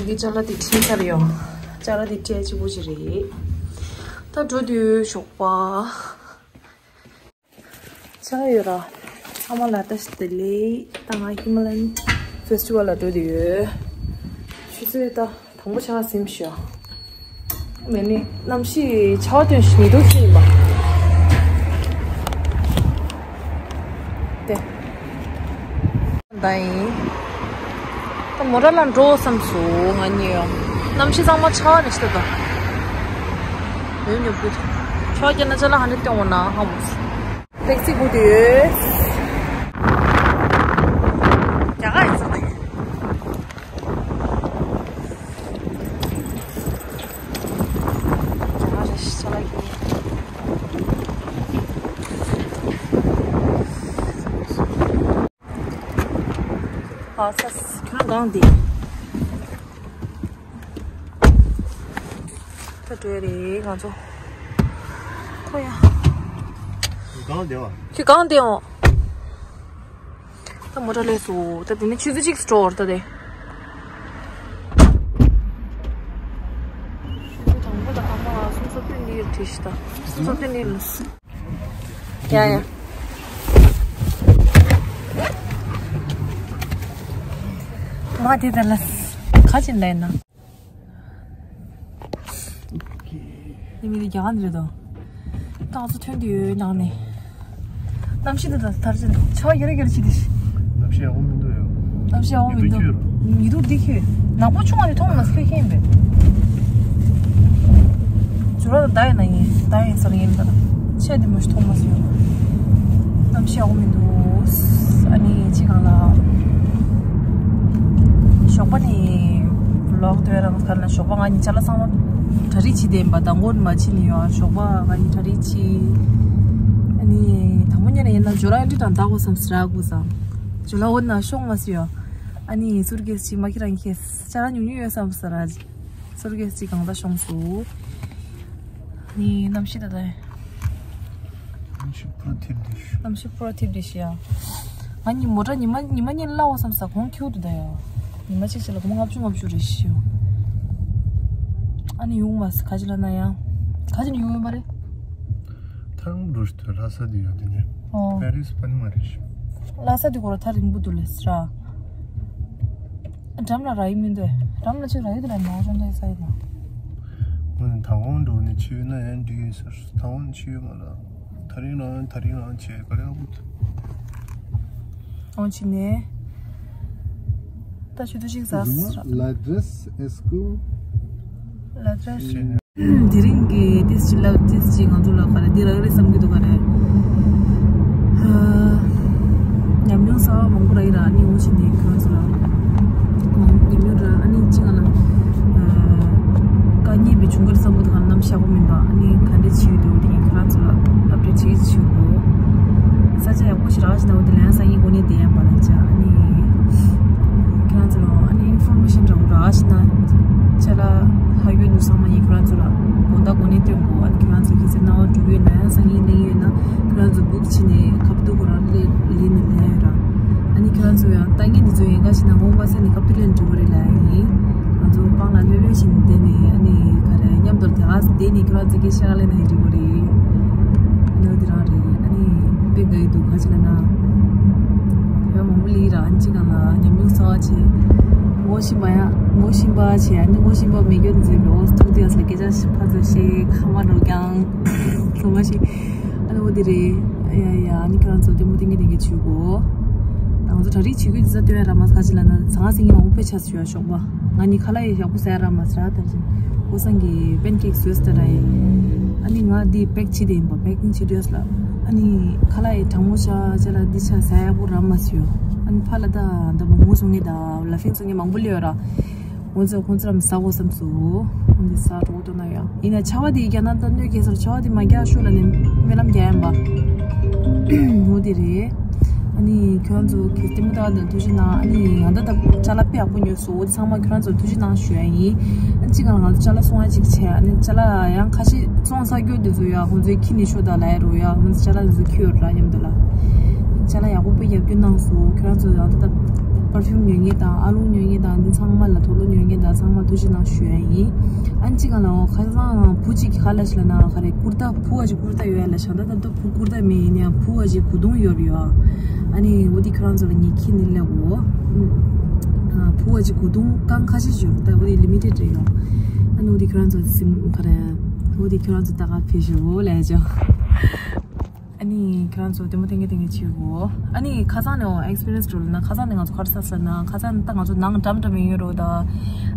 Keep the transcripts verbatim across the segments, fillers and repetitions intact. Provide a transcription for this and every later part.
ངའི་ཅ་ལག་དེ་ཁྲིད་ཚར་ཡོང་། ཅ་ལག་དེ་སྤྲད་ཅི་པོ་ཅི་རེད། ད་འགྲོ་དུས་ཞོགས་པ། ཅ་ལག་ཡོད་ར། ཚང་མ་ལ་ད་ཞིག་དེ་ལས་ད་ང་ཧི་མ་ལ་ཡན་ཕེ་སི་ཊི་བལ་ལ་འགྲོ་དུས་ཡོད། ཆུ་ཚོད་ད། དང་པོ་ཆར་པ་ཟིམ་ཤོག་མེ་ནི་གནམ་གཤིས་ཆར་པ་ཐོན་ཤིང་མི་འདུག་ཅི་ཡིན་པ། དེ། ད་ཡིན། ད་མོ་ཊ་ལ་འགྲོ་བསམ་སོང་ང་གཉིས་ཡོང་། གནམ་གཤིས་ཚང་མ་ཆར་པ་ནས་ཤི་ད། ད་ཡོད་ཉོབ་གི། ཆར་པ་རྒྱག་ན་ཅ་ལག་ཧ་ནི་སྟོན་འོང་ན་ཧ་མོ། ཊེག་སི་སྒུག་དུས་ཡོད། རྒྱ་གར་ཡིན་ས་ད་ཡིན། རྒྱ་གར་རེད་ཤག་ལ་ཡིན། ཨ་ས་ས་ཁྱོད་རང་གང་དེ། ད་འགྲོ་ཡ་རེད་ང་ཚོ། ཁོ་ཡ། གང་དེ་བ། ཁྱོད་གང་དེ་འོང་། ད་མོ་ཊ་སླེབས་སོང་། ད་དེ་ནས་ཆུ་ཚོད་གཅིག་འགྲོ་བར་ད་དེ། ཆུ་ཚོད་དང་པོ་ད་ཨ་མ་སུམ་ཅུ་སོ་བདུན་འདི་ཡོད་བྲིས་ཤི་ད། སུམ་ཅུ་སོ་བདུན་འདི་ཡོད། ཡ་ཡ། མ་དེ་ད་ལ་ཁ་ཅིག་ལས་ན། ནི་མི་དེ་རྒྱ་གར་ནས་རེད་དོ། ཏང་ཚོ་ཐོན་དུས་ནང་ནས། གནམ་གཤིས་འདི་དང་ཐར་ཅན་ཆར་པ་ཡོད་རེད་ཡོད་རེད་བྱེད་དེ། གནམ་གཤིས་ཡག་པོ་མི་འདུག་ཡོ། གནམ་གཤིས་ཡག་པོ་མི་འདུག་ཉི་གདུགས་འདི་ཁྱོད། ཉི་གདུགས་འདི་ཁྱོད། ནག་པོ་ཆུང་བ་ནས་མཐོང་མ་སོང་ཁྱོད་ཁྱེད་ཡིན་པས། ཇོ་ར་དང་ཟླ་ཡིན་ན་ཡིན། ཟླ་ཡིན་ས་ལ་ཡིན་པ་ལ། ཆས་འདི་མ་ཞིག་མཐོང་མ་སོང་། གནམ་གཤིས་ཡག་པོ་མི་འདུག་ཨ་ནི་ཅི་གང་ལ། ཞོགས་པ་ནས་ལོག་སྟོད་རང་ག་ལ་ཞོགས་པ་ང་གཉིས་ཅ་ལག་ཚང་མ་གྲ་སྒྲིག་བྱེད་བསྡད་ཡིན་པ་དང་གོ་མ་ཕྱིན་ནས་ཡོང་ཞོགས་པ་ང་གཉིས་གྲ་སྒྲིག་བྱེད། ཨ་ནི་དང་པོ་ཉིད་ནས་ཡིན་ན་ཇོ་ར་ཨེ་འདྲི་དང་ལྟ་དགོས་བསམ་ཟེར་དགོས་བསམ། ཇོ་ལ་འོ་ན་ཤོག་མ་ཟེར་ཡོང་། ཨ་ནི་སུར་ཀེས་ཅིག་མ་ཁྱེད་རང་ཁྱེད་ཅ་ལག་ཉུང་ཉུང་ཡོད་བསམ་ཟེར་ར། སུར་ཀེས་ཅིག་གང་ལྟར་ཤོང་སོང་། ཨ་ནི་གནམ་གཤིས་ད་ལྟ། གནམ་གཤིས་པུ་ར་ཐིབ་དེ་ཤི། གནམ་གཤིས་པུ་ར་ཐིབ་དེ་ཤི་ཡ། ང་གཉིས་མོ་ཊ་ཉི་མ་ཉི་མ་གཉིས་སླ་བ་བསམ་ས་གོང་ཁྱེའུ་དུ་ད་ཡ། ཉི་མ་གཅིག་ཅིག་ལ་སྒོར་མོ་ལྔ་བཅུ་ལྔ་བཅུ་རེད་ཤི། ཨ་ནི་ཡོང་མ་སི་ག་ཅི་ལ་ན་ཡང་། ག་ཅི་ནས་ཡོང་ཡོད་པ་རེད། ཐང་རུ་ཤི་ཐོ་ལྷ་ས་དུ་ཡོད་དེ་ནས། ཨོ། པེ་རིས་པ་ནི་མ་རེད་ཤི། ལྷ་ས་དུ་གོ་ར་ཐག་རིང་པོ་འདུག་ལས་སི་ར། འགྲམ་ལ་ར་ཡི་མི་འདུག་འགྲམ་ལ་ཆུ་ར་ཡི་དུ་ལ་མ་འོ་ཅོན་ཏེ་ས་ཡི་དང་། ང་ནི་ད་གོང་འགྲོ་ནས་ཆུ་ཡོད་ན་ཡང་འདི་ཡོད་ཟེར། ད་གོང་ཆུ་ཡོད་མ་ལ། ད་རིང་རང་ད་རིང་རང་ཆེ་ག་རེ་ཨ་བུད། འོ་ཅི་ནས། ད་ཆུ་དུ་ཞིག་ཟ། L'adresse est-ce que? L'adresse དེ་རིང་གི་ཏིས་ཅི་ལབ་ཏིས་ཅི་ང་ཚོ་ལ་ག་རེ་འདི་རག་རེད་བསམ་གྱི་འདུག་ག་རེ། ཧ། ཉམས་མྱོང་གསར་བ་མང་པོ་རག་གི་ར་ཨ་ནི་འོ་ཅི་ནས་ཁྱོད་ཚོ་ལ། ཉམས་མྱོང་རག་ཨ་ནི་ཅི་ག་ལ། དཀའ་ངལ་བའི་བྱུང་གི་རེད་བསམ་གྱི་འདུག་ག་རེ་གནམ་ཤ་པོ་མིན་པ་ཨ་ནི་ག་འདྲས་བྱེད་ཀྱི་འདུག་དེ་ངས་ཁྱོད་རང་ཚོ་ལ་ཨབ་ཌེཊ་བྱེད་ཀྱི་བྱེད་དགོས། ས་ཆ་ཡག་པོ་ཞིག་རག་བཞིན་ན་འོ་དེ་ལན་སང་ཉིན་འགོ་ནས་བསྡད་ཡང་པ་ལ་ཅི་ཨ་ནི། ཁྱོད་རང་ཚོ་ལ་ཨ་ནི་ཨིན་ཕོར་མེ་ཤན་འདྲ་བོ་རག་བཞིན་ན། ཅ་ལག་ལྷག་ཡོད་འདུག་ཚང་མ་ཡིན་ཁྱོད་རང་ཚོ་ལ་དགོང་དག་འགོ་ནས་སྟོན་དགོས། ཨ་ནི་ཁྱོད་རང་ཚོ་གི་ཚེ་སྣང་བ་འགྲུབ་ཡོད་ན་ཡང་སང་ཉིན་གླེང་ཡོད་ན་ཁྱོད་རང་ཚོ་བུག་བྱས་ནས་ཁ་བཏུག་ཁོ་རང་ལས་ལས་ནས་ལས་ཡོད་ར། ཨ་ནི་ཁྱོད་རང་ཚོ་ཡང་ལྟ་ངན་འདི་ཚོ་ཡན་ག་ཞིག་ན་ངོ་མ་སེ་ནས་ཁ་བཏུག་ལས་འགྲོ་གི་རེད་ལ་ཡིན། ང་ཚོ་སྤང་ལ་ལྷོད་ལྷོད་བཞིན་བསྡད་ནས་ཨ་ནི་ག་རེ་མཉམ་དུ་དེ་ག་བསྡད་ནས་ཁྱོད་རང་ཚོ་གི་ཤ་ལས་ན་ཡིན་འགྲོ་གི་རེད། ཨ་ནི་འོ་དེ་རང་རེད། ཨ་ནི་དཔེ་དགའ་ཡི་འདུག་ག་ཅི་ལ་ན། ཡང་མང་པོ་ལི་ར་ཨན་ཅི་གང་ལ་ཉམས་མྱོང་གསར་བ་བྱས། ངོ་ཤེས་པ་ཡང་ངོ་ཤེས་པ་བྱས་ཨ་ནི་ངོ་ཤེས་པ་མེད་རྒྱུ་མཛད་པའི་འོ་ཐུག་དེ་ཡང་སླེ་སྐད་ཆ་ཞིག་ཕ་ཚོ་ཤེས་ཁ་མ་འགྲོ་ཀྱང་ཁ་མ་ཤེས། ཨ་ནི་འོ་དེ་རེད། ཡ་ཡ་ཨ་ནི་ཁྱོད་རང་ཚོ་ལྟད་མོ་ཏིང་གི་ཏིང་གི་བྱུག་གོ། ང་ཚོ་གྲ་སྒྲིག་བྱེད་རྒྱུ་དེ་ཚ་སྟོན་ཡ་ར་མ་ས་ཆ་ལ་ན་ཚང་སེང་གི་མང་པོ་ཕེ་ཆ་སུ་ཡ་ཞོག་པ། ང་ནི་ཁ་ལག་ཡི་ཞག་པོ་ཟ་ཡ་ར་མ་ཟ་ད་ཅིང་། ཨོ་སང་གི་པན་ཀེག་བཟོས་ད་ར་ཡི། ཨ་ནི་ང་འདི་པེག་བྱེད་དེ་ཡིན་པ་པེག་ཀིང་བྱེད་དུས་ལ། ཨ་ནི་ཁ་ལག་ཡི་གྲང་མོ་ཤ་ཅ་ལག་འདི་ཆ་ཟ་ཡག་པོ་ར་མ་སུ་ཡོ། ཨ་ནི་ཕ་ལ་ད་ད་མོ་མོ་སོང་ངེ་ད་ལ་ཕིང་སོང་ངེ་མང་པོ་ལེ་ཡོ་ར། ང་ཚོ་ཁོང་ཚོ་རམ་ཟ་གོ་བསམ་སོ། ཁོང་འདི་ཟ་འགྲོ་འདུག་ན་ཡང་། ཡིན་ན་ཆར་པ་དེ་རྒྱ་ནག་ད་གནོད་སྐྱེལ་སར་ཆར་པ་དེ་མ་རྒྱག་ཤོག་ལ་ནི་སྨོན་ལམ་རྒྱག་ཡམ་པ། འོ་དེ་རེད། ཨ་ནི་ཁྱོད་རང་ཚོ་གི་ལྟད་མོ་ལྟ་བ་དང་ཐུགས་རྗེ་གནང་། ཨ་ནི་ང་ད་ད་ཅ་ལག་དཔེ་ཡག་པོ་ཉོས་སོང་། འོ་དེ་ཚང་མ་ཁྱོད་རང་ཚོ་ཐུགས་རྗེ་གནང་ཞུ་ཡ་ཡིན། ཨ་ནི་གཅིག་གང་ལ་ང་ཚོ་ཅ་ལག་སོང་བ་གཅིག་བྱས། ཨ་ནི་ཅ་ལག་ཡང་ཁ་ཤས་བཙོང་ས་སྐྱོ་དེ་ཚོ་ཡ་ཁོང་ཚོའི་ཁྱི་ནི་ཤོ་ད་ལ་ཡ་རོ་ཡ་ཁོང་ཚོ་ཅ་ལག་དེ་ཚོ་ཁྱི་ཡོད་ར་མཉམ་དུ་ལ། ཅ་ལག་ཡག་པོ་དཔེ་ཡག་པོ་གནང་སོང་། ཁྱོད་རང་ཚོ་ཡང་ད་ད། པར་ཕིའུམ་ཉོ་མཁན་དང་ཨ་ལོང་ཉོ་མཁན་དང་འདི་ཚང་མ་ལ་དུག་ལོག་ཉོ་མཁན་དང་ཚང་མ་ཐུགས་རྗེ་གནང་ཞུ་ཡ་ཡིན། ཨ་ནི་གཅིག་ག་ལ་འོ་ཁ་སང་བུ་གཅིག་གིས་ཁ་ལ་ཞིག་ལ་ན་ག་རེ་ཀུར་ཏ་བུ་བ་གཅིག་ཀུར་ཏ་ཡོད་ཡ་ལ་ཞང་ད་ད་ད་བུ་ཀུར་ཏ་མེད་ཡིན་ཡང་བུ་བ་གཅིག་གོས་ཐུང་ཡོད་ཡོད། ཨ་ནི་འོ་དེ་ཁྱོད་རང་ཚོ་ལ་ངས་ཁྱི་ནི་ལེགས་འོ། ཨ་བུ་བ་གཅིག་གོས་ཐུང་རྐང་ཁ་ཤས་ཤིག་ཡོད་ད་འོ་དེ་ལི་མི་ཊེཌ་རེད་ཡོད། ཨ་ནི་འོ་དེ་ཁྱོད་རང་ཚོ་སིམ་ག་རེ་འོ་དེ་ཁྱོད་རང་ཚོ་ད་ག་ཕེབས་ཤོག་ལས་ཅོ། ཨ་ནི་ཁྱེད་རང་ཚོ་ལྟད་མོ་ཐེངས་ཀྱི་ཐེངས་ཀྱི་བྱེད་དགོས། ཨ་ནི་ཁ་སང་ནས་འོ་ཨེག་སི་པི་རི་ཡན་སི་འགྲོ་ལ་ན་ཁ་སང་ནས་ང་ཚོ་ག་རེ་ཟ་ཟ་ན་ཁ་སང་ད་ང་ཚོ་ནང་འགྲམ་འགྲམ་ཡིན་ཡོད་རོ་ད།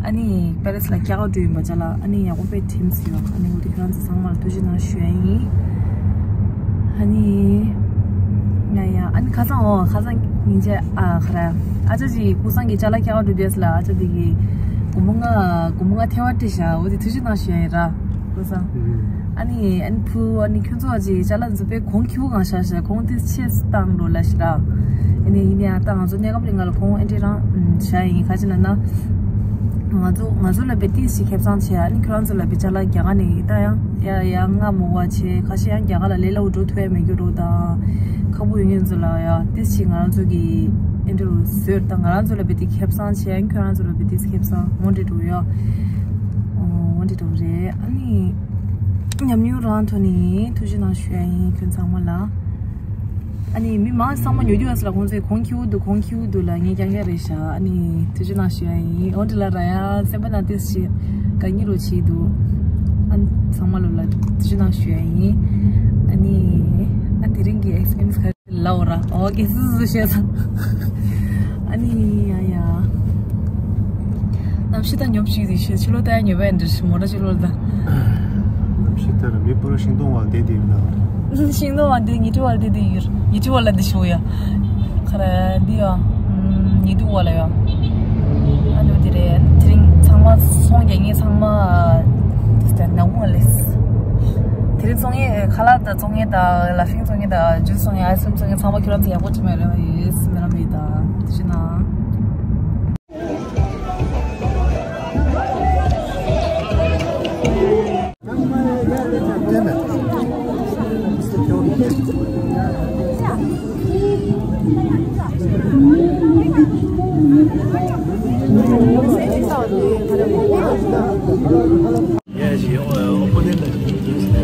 ཨ་ནི་པེ་རི་སི་ལ་སྐྱ་ཀ་འགྲོ་ཡིན་པ་ཅ་ལག་ཨ་ནི་ཡག་པོ་དཔེ་ཐིམ་སི་ཡོད། ཨ་ནི་འོ་དེ་ཁྱེད་རང་ཚོ་ཚང་མ་ལ་ཐུགས་རྗེ་གནང་ཞུ་ཡ་ཡིན། ཨ་ནི་ང་ཡ་ཨ་ནི་ཁ་སང་འོ་ཁ་སང་ཉིན་བྱེད་ཨ་ཁ་ར་ཨ་ཅག་ཅིག་ཀུ་སང་གི་ཅ་ལག་སྐྱ་ཀ་འགྲོ་དེས་ལ་ཨ་ཅག་དེ་གི་སྒོར་མོ་ལྔ་སྒོར་མོ་ལྔ་ཐེ་བ་སྤྲད་ཤག་འོ་དེ་ཐུགས་རྗེ་གནང་ཞུ་ཡ་ཡིན་ར། ཀུ་སང་། ཨ་ནི་ཨ་ནི་ཕུ་ཨ་ནི་ཁྱོད་ཚོ་ཨ་ཅེ་ཅ་ལག་འཛུགས་པའི་གོང་ཁྱེའུ་གང་ཤ་ཤ་གོང་དེ་ཆེ་སུ་བཏང་འགྲོ་ལ་ཤི་ར། ཨ་ནི་ཡིན་ཡ་ད་ང་ཚོ་གནས་སྐབས་རིང་ང་ལ་གོང་ཨེ་འདྲེ་རང་བྱ་ཡིན་ཁ་ཅི་ན་ན། ང་ཚོ་ང་ཚོ་ལ་བེ་ཏི་ཞིག་ཁེབས་སང་ཆེ་ཨ་ནི་ཁྱོད་རང་ཚོ་ལ་བེ་ཅ་ལག་རྒྱ་ག་ནས་ཡིན་ད་ཡང་ཡ་ཡ་ང་མོ་བ་ཆེ་ཁ་ཤས་ཡང་རྒྱ་ག་ལ་ལས་ལ་འུ་འགྲོ་ཐུབ་ཡ་མེད་རྒྱུ་རོ་ད། ཁག་པོ་ཡོད་ངན་ཚོ་ལ་ཡ་ཏི་ཞིག་ང་རང་ཚོ་གི་ཨེ་འདྲེ་རུ་བཟོས་ད་ང་རང་ཚོ་ལ་བེ་ཏི་ཁེབས་སང་ཆེ་ཨ་ནི་ཁྱོད་རང་ཚོ་ལ་བེ་ཏི་ཁེབས་སང་འོ་འདྲེ་འགྲོ་ཡ། འོ་འདི་འདྲ་རེད། ཨ་ནི་ཉམས་མྱོང་རང་ཐོག་ནས་ཐུགས་རྗེ་གནང་ཞུ་ཡ་ཡིན་ཁྱོད་ཚང་མ་ལ། ཨ་ནི་མི་མང་ཚང་མ་ཉོ་རྒྱུ་ཡོད་ས་ལ་ཁོང་ཚོས་གོང་ཁྱེའུ་འདུག་གོང་ཁྱེའུ་འདུག་ལ་ངས་རྐྱང་རྐྱང་རེད་ཤག་ཨ་ནི་ཐུགས་རྗེ་གནང་ཞུ་ཡ་ཡིན། འོ་འདི་ལ་ར་ཡ་སེམས་པ་ནང་ཏོག་ཙམ་དགའ་ཉེ་རུ་བྱས་འདུག་ཨ་ནི་ཚང་མ་ལོ་ལ་ཐུགས་རྗེ་གནང་ཞུ་ཡ་ཡིན། ཨ་ནི་ཨ་དེ་རིང་གི་ཨེག་སི་པི་རི་ཡན་སི་ག་རེ། ལའོ་ར་ཨོ་ཀེ་སུ་སུ་ཤེས་ས། ཨ་ནི་ཡ་ཡ། གནམ་གཤིས་ད་ཉོབ་ཅིག་རེད་ཤེས་ཕྱི་ལོགས་ད་ཡ་ཉོབ་ཡ་འདྲ་ཤི་མོ་ཊ་ཕྱི་ལོགས་ད། གནམ་གཤིས་ད་ར་མི་པུ་ར་ཤིང་སྡོང་བ་བསྡད་དེ་ཡོད་ན། ཤིང་སྡོང་བ་འདི་ཉི་ཁྲི་བ་ལ་བསྡད་དེ་ཡོད་ཉི་ཁྲི་བ་ལ་འདི་ཤི་བོ་ཡ། ཁ་ར་འདི་ཡ། ཉི་གདུགས་བ་ལ་ཡ། ཨ་ནུ་དེ་རེད་དེ་རིང་ཚང་མ་སོང་རྒྱ་ངས་ཚང་མ། དེ་ནང་མ་ལེས། དེ་རིང་སོང་ངས་ཁ་ལག་ད་སོང་ངས་ད་ལ་ཕིང་སོང་ངས་ད་ཇུས་སོང་ངས་ཨའི་སི་ཀྲིམ་སོང་ངས་ཚང་མ་ཁྱོད་རང་ཚོ་ཡག་པོ་བྱེད་མེད་རེད་ཡེས་མེད་ར་མེད་ད་ཤི་ན།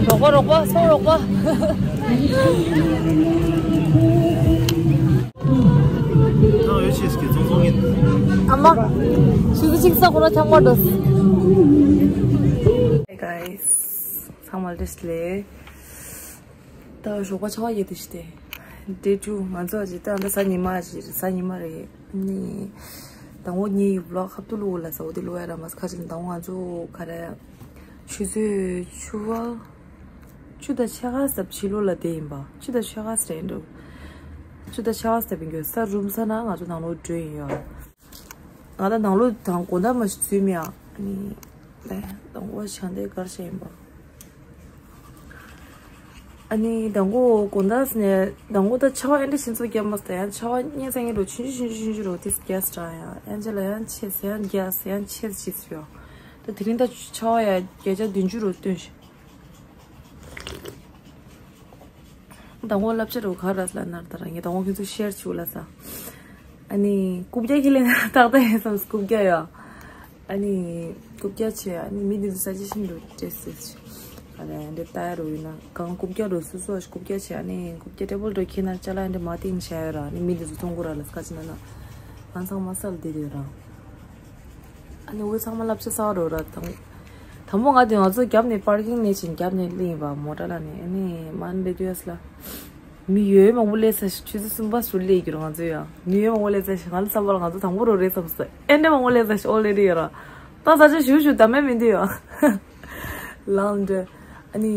རོགས་པ་རོགས་པ་སོང་རོགས་པ། ཐང་ཡོད་ཆེས་ཀྱི་ཚོང་ཚོང་ཡིན། ཨ་མ། ཆུ་ཚོད་གཅིག་ས་ཁོ་ན་ཆང་མ་འགྲོ། Hey guys. ཚང་མ་བདེ་ལེགས། ད་ཞོགས་པ་ཆར་པ་ཡོད་དེ་ཞིག་སྟེ། འདྲེ་ཅུ་ང་ཚོ་ཨ་ཅེ་ད་ད་གཟའ་ཉི་མ་ཞིག་གཟའ་ཉི་མ་རེད། ནི། དང་པོ་ངའི་བི་ལོག་ཁ་ཐུག་བླུག་ལ་ས་འོ་དེ་བླུག་ཡ་ར་མ་ཁ་ཅིག་དང་པོ་ང་ཚོ་ག་རེ། ཆུ་ཚོད་བཅུ་པ། བཅུ་དང་ཕྱེད་ཀ་ཙམ་ཕྱི་ལོགས་ལ་བསྡད་ཡིན་པ། བཅུ་དང་ཕྱེད་ཀ་ཙམ་རེད་འགྲོ། བཅུ་དང་ཕྱེད་ཀ་ཙམ་ཡིན་རྒྱུ་ས་རུམ་ས་ན་ང་ཚོ་ནང་ལོགས་འགྲོ་ཡིན་ཡོད། ང་ད་ནང་ལོགས་དང་དགོང་དག་མ་ཞིག་འཛུལ་མེད་ཨ། ཨ་ནི། ད་དང་པོ་བྱང་དེ་གར་བྱས་ཡིན་པ། ཨ་ནི་དང་པོ་དགོང་དག་ནས་དང་པོ་ད་ཆར་པ་ཨེ་འདྲ་ཞིག་ཚོ་བརྒྱབ་མ་སོང་ཡང་ཆར་པ་སྙན་སེང་གི་འགྲོ་ཆུང་ཆུང་ཆུང་ཆུང་ཆུང་རོ་དེ་བརྒྱབ་སོང་ཡང་ཡང་ཆེ་ལ་ཡང་ཆེ་ཡང་བརྒྱབ་ཡང་ཆེ་ཞིག་སོང་། ད་དེ་རིང་ད་ཆར་པ་ཡ་བརྒྱ་ཆ་བདུན་ཅུ་རོ་བཏོན་ཤག་དང་པོ་བསླབ་བྱ་རུ་ག་ར་ལ་ནར་ད་ར་ངས་དང་པོ་ཁྱོད་ཚོ་ཤེར་བྱུག་ལ་ས། ཨ་ནི་རྐུབ་བཀྱག་ཁྱེར་ལེན་ན་ཏག་ཏག་ཡིན་བསམ་རྐུབ་བཀྱག་ཡ། ཨ་ནི་རྐུབ་བཀྱག་བྱས་ཨ་ནི་མི་འདི་ཚོ་ས་ཆ་ཤིན་ཏུ་སྤྲད་སྲིད། ཨ་ནི་འདི་ལྟ་ཡ་རུ་ཡིན་ན་གང་རྐུབ་བཀྱག་རུ་སུ་སུ་ཨ་ཤི་རྐུབ་བཀྱག་བྱས་ཨ་ནི་རྐུབ་བཀྱག་ཊེ་བལ་རུ་ཁྱེར་ན་ཅ་ལག་འདི་མ་བཏིང་བྱས་ཡོད་ར་ཨ་ནི་མི་འདི་ཚོ་བཙོང་གི་ར་ལ་སྐད་ཆ་ན་ན། ང་ཚང་མ་ས་ལ་བསྡད་ཡོད་ར། ཨ་ནི་འུ་ཚང་མ་བསླབ་བྱ་གསར་པ་རོ་ར་དང་། དང་པོ་ང་དེ་ང་ཚོ་རྒྱབ་ནས་པར་ཀིང་ནས་ཕྱིན་རྒྱབ་ནས་སླེབས་ཡིན་པ་མོ་ཊ་ལ་ནས་ཨ་ནི་མ་ནི་ལེ་དུས་ཡོད་ལ། མི་ཡོད་མང་པོ་སླེབས་ས་ཞིག་ཆུ་ཚོད་གསུམ་པ་སུ་སླེབས་ཀྱི་རོ་ང་ཚོ་ཡང་མི་ཡོད་མང་པོ་སླེབས་ས་ཞིག་ང་ལ་བསམ་པ་ལ་ང་ཚོ་དང་པོ་རོ་རེད་བསམ་སོང་ཨེ་འདྲ་མང་པོ་སླེབས་ས་ཞིག་ཨོ་ལེ་རེད་ཡོད་ར། ད་ས་ཆ་ཞུ་ཞུ་ད་མེད་མི་འདུག་ཡང་། ལའང་འདྲ། ཨ་ནི།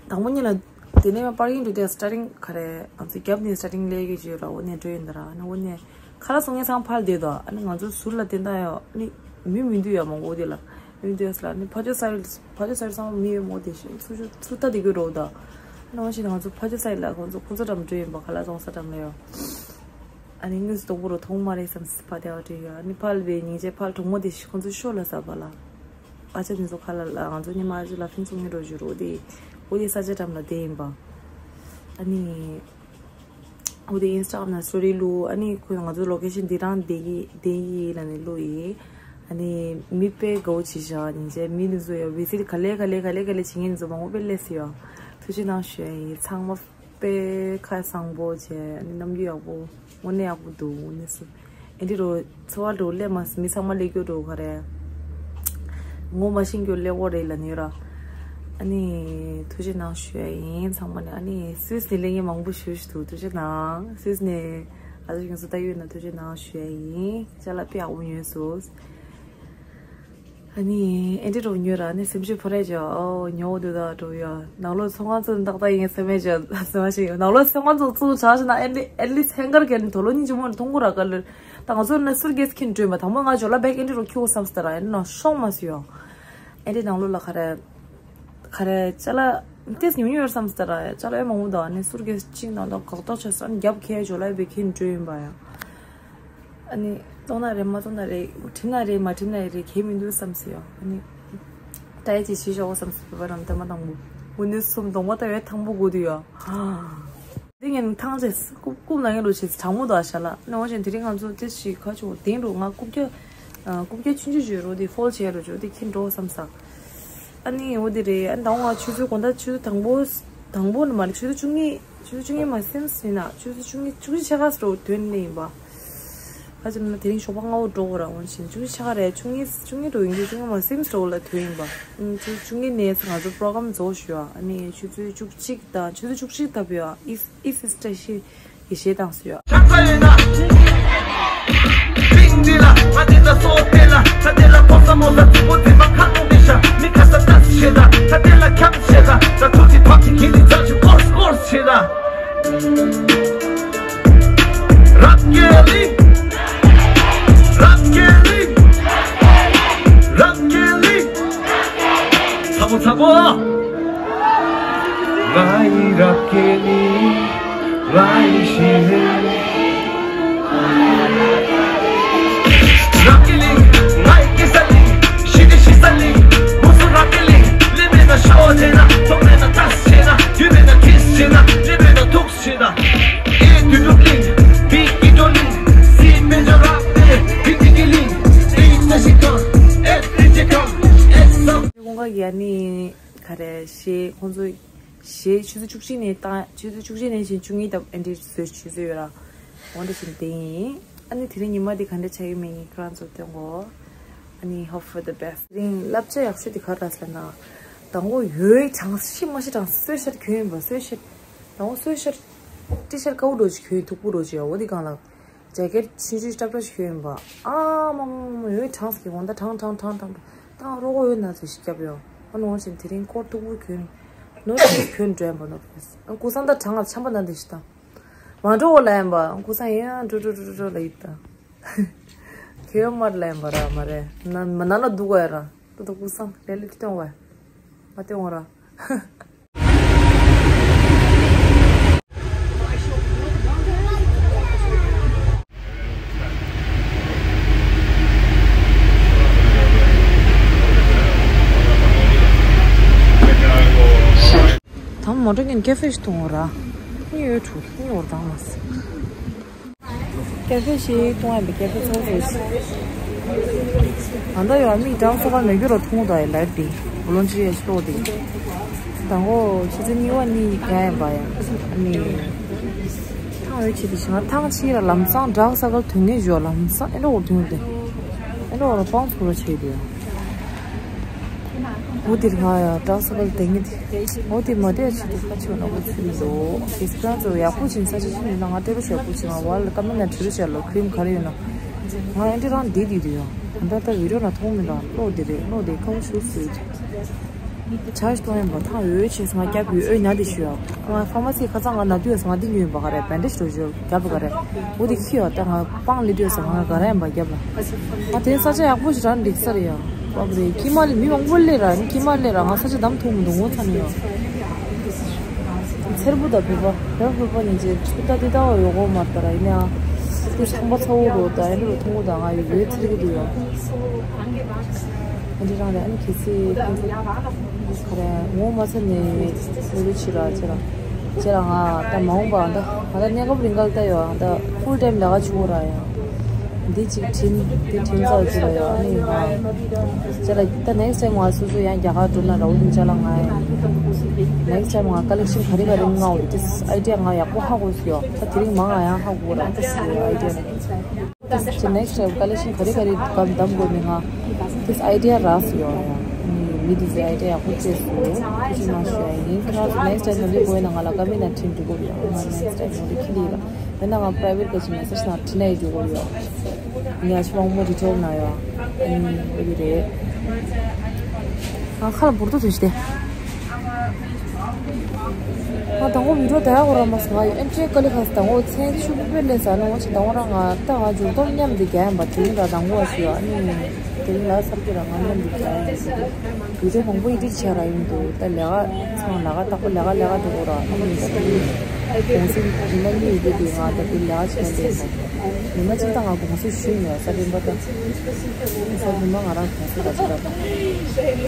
དང་པོ་ཉིད་ལ། དེ་ནས་པར་ཀིང་དུ་དེ་སི་ཊར་ཊིང་ག་རེ་ང་ཚོ་རྒྱབ་ནས་སི་ཊར་ཊིང་ལས་ཀྱི་བརྗོད་ར་འོ་ནས་འགྲོ་ཡིན་ད་ར་ཨ་ནི་འོ་ནས་ཁ་ལག་བཙོང་མཁན་ཚང་ཕར་བསྡད་དོ་ཨ་ནི་ང་ཚོ་ཟུར་ལ་དེ་འདྲ་ཡོད་ཨ་ནི་མི་མི་འདུག་ཡ་མང་པོ་དེ་ལ་མི་འདུག་ཡ་ཟེར་ལ་ཨ་ནི་ཕ་ཇོ་སའི་ཌི་ཕ་ཇོ་སའི་ཌི་ཚང་མ་མི་ཡོད་མོ་དེ་ཤི་ཚུར་ཚུར་ལྟ་དེ་གི་རོ་ད་ཨ་ནི་འོ་ཞིག་ང་ཚོ་ཕ་ཇོ་སའི་ཌི་ལ་ཁོང་ཚོ་ཁོང་ཚོ་འགྲམ་འགྲོ་ཡིན་པ་ཁ་ལག་བཙོང་ས་འགྲམ་ལ་ཡོད། ཨ་ནི་དངོས་སུ་དོག་པོ་རུ་མཐོང་མ་རེད་བསམ་སི་ཕ་དེ་བ་དྲན་ཡོད། ཨ་ནི་ཕལ་པའི་སྙིང་རྗེ་ཕལ་གྲོགས་མོ་དེ་ཞིག་ཁོང་ཚོ་ཤོ་ལ་ཟ་བ་ལ། ཨ་ཅག་དེ་ཚོ་ཁ་ལ་ལ་ང་ཚོ་ཉི་མ་ཨ་ཅག་ལ་ཕིན་ཚོགས་ངེ་འགྲོ་རྒྱུ་རུ་དེ་འོ་དེ་ས་ཆ་འགྲམ་ལ་བསྡད་ཡིན་པ། ཨ་ནི། ཁོ་དེ་Instagram་ནང་story་བླུགས། ཨ་ནི་ཁོས་ང་ཚོ་location་འདི་རང་བསྡད་ཀྱི་བསྡད་ཀྱི་ལབ་ནས་བླུགས་ཡིན། ཨ་ནི་མི་དཔེ་དགའ་བོ་བྱས་ཤག་སྙིང་རྗེ། མི་འདི་ཚོ་ཡང་visit་ག་ལེ་ག་ལེ་ག་ལེ་ག་ལེ་བྱེད་མཁན་ཚོ་མང་པོ་དཔེ་སླེབས་སོང་ཡ། ཐུགས་རྗེ་གནང་ཞུ་ཡ་ཡིན། ཚང་མ་དཔེ་ཁ་བཟང་པོ་བྱས། ཨ་ནི་རྣམ་འགྱུར་ཡག་པོ། དངོས་གནས་ཡག་པོ་འདུག་དངོས་གནས་སུ། ཨེ་འདྲ་རུ་འཚོ་བ་འདྲ་བོ་སླེབས་མ་སོང་། མི་ཚང་མ་སླེབས་རྒྱུ་འདྲ་བོ་ག་རེ། ངོ་མ་ཤེས་རྒྱུ་སླེབས་ཀྱི་རེད་ལབ་ནས་ཡོད་ར། ཨ་ནི་ཐུགས་རྗེ་གནང་ཞུ་ཡ་ཡིན་ཚང་མ་ནས། ཨ་ནི་Swiss་ནས་སླེབས་མཁན་མང་པོ་ཞེ་པོ་ཞིག་འདུག་ཐུགས་རྗེ་གནང་། Swiss་ནས་ཨ་ཅག་ཡོངས་སུ་ལྟ་ཡོད་ན་ཐུགས་རྗེ་གནང་ཞུ་ཡ་ཡིན། ཅ་ལག་དཔེ་ཡག་པོ་ཉོས་སོང་། ཨ་ནི་ཨེ་འདྲ་རུ་ཉོས་ར། ཨ་ནི་སེམས་ཤུགས་འཕར་ཡ་ཅིག་ཨོ་ཉོ་འདུག་ད་འགྲོ་ཡ། ནང་ལོགས་ཚོང་ཁང་ཚོ་ཏག་ཏག་ཡིན་སེམས་ཡ་ཅིག་སེམས་པ་ཞིག་ནང་ལོགས་ཚོང་ཁང་ཚོ་བཙུགས་བྱ་ཞིག་ན་at least at least་ཧེང་གར་གྱོན་དོ་ལོ་གཉིས་ཀྱི་མོ་ནས་མཐོང་གི་ར། ག་ལེར་ད་ང་ཚོ་ནི་སུཊ་ཀེ་སི་འཁྱེར་འགྲོ་ཡིན་པ། དང་པོ་ང་ཇོ་ལ་བེག་ཨེ་འདྲ་རུ་ཁྱུག་བསམ་སྟེ་ར། ཨེ་འདྲ་ནང་ཤོང་མ་སོང་ཡ། ཨེ་འདྲ་ནང་ལོགས་ལ་ག་རེ་ག་རེ་ཅ་ལག་ཏེས་ཉུང་ཉུང་ཡོད་བསམ་སྟེ་ར། ཅ་ལག་ཡོད་མང་པོ་འདུག་ཨ་ནི་སུཊ་ཀེ་སི་གཅིག་ནང་ལ་སྒོག་ཏོག་ཆ་སོང་། ཨ་ནི་རྒྱབ་ཁྱེར་ཇོ་ལ་བེག་འཁྱེར་འགྲོ་ཡིན་པ་ཡ། ཨ་ནི་གཏོང་ན་རེད་མ་གཏོང་ན་རེད། བྲིས་ན་རེད་མ་བྲིས་ན་རེད། གལ་མི་འདུག་བསམ་སོང་ཡ། ཨ་ནི་ཏྲའི་ཅིག་བྱེད་ཤོག་བསམ་སོང་། བོད་པ་རང་ཐེངས་མ་དང་པོ། འུ་ནི་སུམ་གདོང་པ་ལྟ་བའི་དང་པོ་དགོས་འདུག་ཡ། དེ་ངས་ཐང་ཆད་རྐུབ་རྐུབ་ནང་ཡོད་འགྲོ་བྱས་གྲང་མོ་འདུག་ཨ་ཤ་ལ། ནི་འོ་བྱས་དེ་རིང་ང་ཚོ་དེ་ཞིག་ཁ་ཆུ་དེང་རུ་ང་རྐུབ་བཀྱག་རྐུབ་བཀྱག་ཆུང་ཆུང་བྱོས་རོ། དེ་ཕོལ་བྱས་རོ། བྱོས་དེ་ཁྱེར་འགྲོ་བསམ་ས། ཨ་ནི་འོ་དེ་རེད། ཨ་ནི་ད་ང་ཆུ་ཚོད་དགོང་དག་ཆུ་ཚོད་དང་པོ་དང་པོ་ནི་མ་རེད། ཆུ་ཚོད་བཅུ་གཉིས་ཆུ་ཚོད་བཅུ་གཉིས་མ་སེམས་ཟིན་ན་ཆུ་ཚོད་བཅུ་གཉིས་བཅུ་གཅིག་ཕྱེད་ཀ་ཙམ་འགྲོ་དོན་ལེ་ཡིན་པ། ཨ་ཅེ་ན་དེ་རིང་ཞོགས་པ་སྔ་བོ་འགྲོ་དགོས་ར། འོན་ཀྱང་བཅུ་གཅིག་ཕྱེད་ཀ་རེད། བཅུ་གཉིས་བཅུ་གཉིས་འགྲོ་ཡིན་གྱི་བཅུ་གཉིས་མ་སེམས་འགྲོ་ལ་དོན་ཡིན་པ། ཨུམ་ཆུ་ཚོད་བཅུ་གཉིས་ནས་ང་ཚོ་པྲོ་གྲམ་རྫོགས་ཞུ་ཨ། ཨ་ནི་ཆུ་ཚོད་བཅུ་གཅིག་དང་ཆུ་ཚོད་བཅུ་གཅིག་ལྟ་བུ་ཨ་ཨི་ཨི་སི་སི་ཏྲ་ཤི་ཡི་གཞས་བཏང་སོང་ཡ། ཆང་ས་ཡོད་ན། ཏིང་འདི་ལ་ང་འདི་ལ་སོ་དེ་ལ་ས་དེ་ལ་ཕོ་ས་མོ་ས་དུ་པོ་དེ་མ་ཁ་ནོ་དེ་ཤ་མི་ཁ་ས་ཏ་སི་ཤེ་ད་ས་དེ་ལ་ཁྱམ་ཤེ་ད་ས་ཁུ་ཅི་ཕག་ཅི་གི་ནི་ཚ་ཆུ་ཀོར་ཀོར་ཤེ་ད། རབ་རྒྱལ་ལི། རབ་རྒྱལ་ལི། རབ་རྒྱལ་ལི། ཚ་པོ་ཚ་པོ། ང་ཡི་རབ་རྒྱལ་ལི། ང་ཡི་ཤེས་རིག་རབ་རྒྱལ་ལི། ང་ཡི་སྐྱེ་ས་ལི། ཤི་དེ་ཤི་ས་ལི། མུ་སུ་རབ་རྒྱལ་ལི། ལི་མེད་ན་ཤོ་ཆེ་ན། ཐོག་མེད་ན་ཏྲ་ཆེ་ན། ཡུལ་མེད་ན་ཁིས་ཆེ་ན། ལི་མེད་ན་ཐུག་ཀུན་དགའ་གི་ཨ་ནི་ག་རེ་གཞས་ཁོང་ཚོ་གཞས་ཆུ་ཚོད་བཅུ་གཅིག་ནས་བཏང་། ཆུ་ཚོད་བཅུ་གཅིག་ནས་བཞིན་བཅུ་གཉིས་ལྟ་བུ་ཨེ་འདྲའི་བཟོས་བྱས་བཟོས་ཡོད་ར། འོ་འདྲ་བཞིན་དེ་ཡིན། ཨ་ནི་དེ་རིང་ཉི་མ་འདི་ག་འདྲ་ཆགས་ཀྱི་མིན་ཁྱེད་རང་ཚོ་སྟོན་གོ། ཨ་ནི་hope for the best། དེ་རིང་བསླབ་བྱ་ཡག་ཤོས་དེ་ག་རེ་རེད་ཟེར་ན། དང་པོ་ཡོའི་གྲངས་ཤི་མ་ཤི་གྲངས་སོས་ཤར་གྱོན་ཡིན་པ། སོས་ཤར། དང་པོ་སོས་ཤར། ཏི་ཤར་དཀར་པོ་འདྲ་ཞིག་གྱོན། མཐུག་པོ་འདྲ་ཞིག་ཡ། འོ་དེ་སྒང་ལ་ཇེ་ཀེཊ་ཆུང་ཆུང་ཏྲབ་ཏྲབ་ཞིག་གྱོན་ཡིན་པ། ཨ་མ་མ་མ་མ། ཡོའི་གྲངས་ཀྱི་འོ་ད་གྲངས་གྲངས་གྲངས་གྲངས་ད་རོགས་ཡོད་ན་ཚོད་ཞིག་བརྒྱབ་ཡོད། ཨ་ནི་འོ་བྱས་དེ་རིང་ཀོཊ་མཐུག་པོ་གྱོན། ནོར་ཅིག་གྱོན་འགྲོ་ཡིན་པ། ནོར་ཕེས་ཨ་ཀུ་སང་ད་གྲངས་ལ་ཆམ་པ་ན་འདི་ཞིག་དང་། མ་འགྲོ་འོ་ལ་ཡིན་པ། ཀུ་སང་ཡིན་ཨ་འགྲོ་འགྲོ་འགྲོ་འགྲོ་ལ་ཡིན་ད། ཁྱོད་མར་ལ་ཡིན་པ་ར་མ་རེད། ན་མ་ན་ལ་འདུག་ག་ཡ་ར། ད་ད་ཀུ་སང་ལེ་ལེ་སྟོན་བ། མ་སྟོན་འོ་ར། དང་མོ་ཊ་ངན་ཀེ་ཧྥེ་ཞིག་གཏོང་བ་ར། ཉི་འོད་འཕྲོ་ཉི་འོར་དང་མ་སི། ཀེ་ཧྥེ་ཞིག་གཏོང་ཡ་འདི་ཀེ་ཧྥེ་ཚོ་ཚོ་ཞིག་ཨ་མདའ་ཡོད་མིག་གྲངས་སོ་ག་མེད་རྒྱུ་ར་མཐོང་ད་ཡ་ལར་དེ་བུ་ལོན་ཅི་ཡ་ཤོ་དེ། དང་གོ་ཆུ་ཚོད་གཉིས་པ་གཉིས་ག་ཡ་བ་ཡ་ནི། ཐང་འོད་ཆེ་དེ་ཞིང་ཐང་ཆེ་ར་ལམ་སང་ཌག་སར་ཀལ་ཐོན་ངེས་བཞོ། ལམ་སང་ཨེ་འགྲོ་འོར་ཐོན་དེ་ཨེ་འགྲོ་འོར་པང་ཚུགས་ར་ཆེ་དེ་ཡ། འོ་དེར་ང་ཡ་ཌག་སར་ཀལ་དེ་ངེས་དེ། འོ་དེ་མ་དེ་ཆེ་དེ་ཁ་ཆེ་བ་ན་འོ་ཚུལ་མི་འདུག་ཨེ་སི་ཀ་རང་ཚོ་ཡག་པོ་ཕྱིན་ས་ཆ་ཕྱིན་ཡོད་ན་ང་ཏེ་རུ་ཞག་པོ་ཕྱིན་ང་བ་ལ་ཀ་མེ་ན་དྲི་རུ་ཞག་ལོ་ཁྲིམ་ག་རེ་ཡོད་ན་ང་ཨེ་འདྲི་རང་བསྡད་དེ་དུ་ཡ། ད་ལྟ་བི་ཌིའོ་ན་མཐོང་མི་འདུག་གློག་དེ་རེད། གློག་དེ་ཁ་བོ་ཞུ་སུ་ཡོད། ཇ་ཞིག་གཏོང་ཡིན་པ་ཐང་འོད་ཆེ་སོང་། ང་སྐྱབས་ཡོད་འོད་ཉལ་དེ་ཞུ་ཡ། ང་ཕ་མ་སི་ཁ་ཚང་ང་ན་དུས་ཡ་སོང་། ང་འདི་ཉོས་ཡིན་པ་ག་རེ་བན་ཌེཇ་རོ་ཞུ་རྒྱབ་པ་ག་རེ། འོ་དེ་ཁྱི་ཡ་ད་ང་པང་ལི་དུས་ཡ་སོང་། ང་ག་རེ་ཡིན་པ་རྒྱབ་ལ། ང་དེ་ས་ཆ་ཡག་པོ་ཞིག་རང་འགྲིག་ས་རེད་ཡ། བབ་རེད། ཁྱི་མ་ལི་མི་མང་པོ་སླེབས་ར། ཁྱི་མ་སླེབས་ར། ང་ས་ཆ་འདམ་ཐུག་མི་འདུག་ངོ་ཚ་ནི་ཡ། ཚེར་པོ་དང་བོད་པ་བོད་པ་ཉིན་བྱེད་ཚུལ་ལྟ་དེ་ལྟ་བ་ཡོད་གོ་མ་ལྟ་ར། ཡིན་ནའང་དེ་ཆང་པ་ཚ་བོ་རོ་དང་ཨེ་འདྲ་རོ་ཐུང་བོ་དང་ང་ཡོད་ཡོད་ཚེར་གི་འདུག་ཡ། ཨེ་འདྲ་རང་རེད། ཨ་ནི་གལ་སྲིད་ཁོང་ཚོ་ག་རེ་ངོ་མ་ཚ་ནས་ངོ་རེ་ཆི་ར་ཆི་ར། ཁྱེད་རང་ང་ད་མ་འོངས་པ་ད་ང་ད་གནས་སྐབས་རིང་ག་ལ་ད་ཡོད་ད་ཕུལ་ཊའིམ་ལས་ཀ་བྱེད་དགོས་ར་ཡང་འདི་གཅིག་དྲིན་འདི་དྲིན་ཚར་གཅིག་ལ་ཡོད་ཨ་ནི་ང་ཁྱེད་ལ་ད་ནེགསི་ཊའིམ་ང་སོ་སོ་ཡང་རྒྱ་གར་འགྲོ་ན་ར་འོ་དེ་ཅ་ལག་ང་ཡང་ནེགསི་ཊའིམ་ང་ཀ་ལེག་ཤན་ག་རེ་ག་རེ་མངགས་འོ་དེ་ཨའི་ཌི་ཡ་ང་ཡག་པོ་ཧ་གོ་སོང་ཡོད་ད་དེ་རིང་མ་ང་ཡང་ཧ་གོ་ར་ད་སི་ཨའི་ཌི་ཡ། ཏིས་ཀྱི་ནེགསི་ཊའིམ་ཀ་ལེག་ཤན་ག་རེ་ག་རེ་གམ་གདམ་དགོས་ནི་ང་ཏིས་ཨའི་ཌི་ཡ་རག་སོང་ཡོད་ཡ། མི་འདི་ཚོའི་ཨའི་ཌི་ཡ་ཡག་པོ་བཙལ་སོང་ཐུགས་རྗེ་མ་ཞུ་ཡ་ཡིན། ཁྱེད་རང་ཚོ་ནེགསི་ཊའིམ་ནང་འདི་དགོས་ན་ང་ལ་ཀ་མེན་ཊི་ནང་འཕྲིན་འགྲོ་དགོས་ཡོད། ང་ནེགསི་ཊའིམ་ནང་འདི་ཁྱི་ལི་ལ་ཡིན་ན་ང་པ་རའི་ཝེཊ་ག་ཅིག་མེ་སེ་ཇི་ནང་འཕྲིན་ནས་འགྲོ་དགོས་ཡོད། ངས་ཕྱི་མ་མོ་རི་ཊེལ་ན་ཡོད་ཨ་ནི་འོ་དེ་རེད། ང་ཁ་ལ་འབུར་ཏོ་དུ་ཞིག་སྟེ། ང་དང་པོ་བི་ཌིའོ་ད་ཡག་པོ་རག་མ་སོང་། ང་ཡི་ཨེན་ཊི་ཀ་ལི་ཁ་སི་དང་པོ་མཚན་ཆུ་པེ་པེ་ལས་ཟ་ནི་འོ་ཆེ་དང་པོ་རང་ང་ད་ང་འཇུག་སྡོམ་མཉམ་དུ་རྒྱག་ཡིན་པ་དེ་རིང་ལ་དང་པོ་བ་ཞུ་ཨ་ནི་དེ་རིང་ལ་སར་གི་ར་ང་མཉམ་དུ་རྒྱག་ཡིན་ཟེར་གི་བི་ཌིའོ་མང་པོ་ཨེ་ཌིཊ་བྱས་ར་ཡིན་འདུག་ད་ལས་ཀ་ཚང་ལས་ཀ་བདག་པོ་ལས་ཀ་ལས་ཀ་འདུག་གོ་ར་ཨ་ནི་ཡིན་ས་གི་གོང་ཚད་ཉི་མ་གཉིས་ཡོད་དུས་ང་ད་དེ་ལས་ཀ་བྱས་ཏེ་ཡིན་པ་ཉི་མ་གཅིག་ད་ང་གོང་ཚད་ཞུས་ཡོད་ས་རིམ་པ་ད་ས་རིམ་པ་ང་རང་གོང་ཚད་ད་ཅི་ད་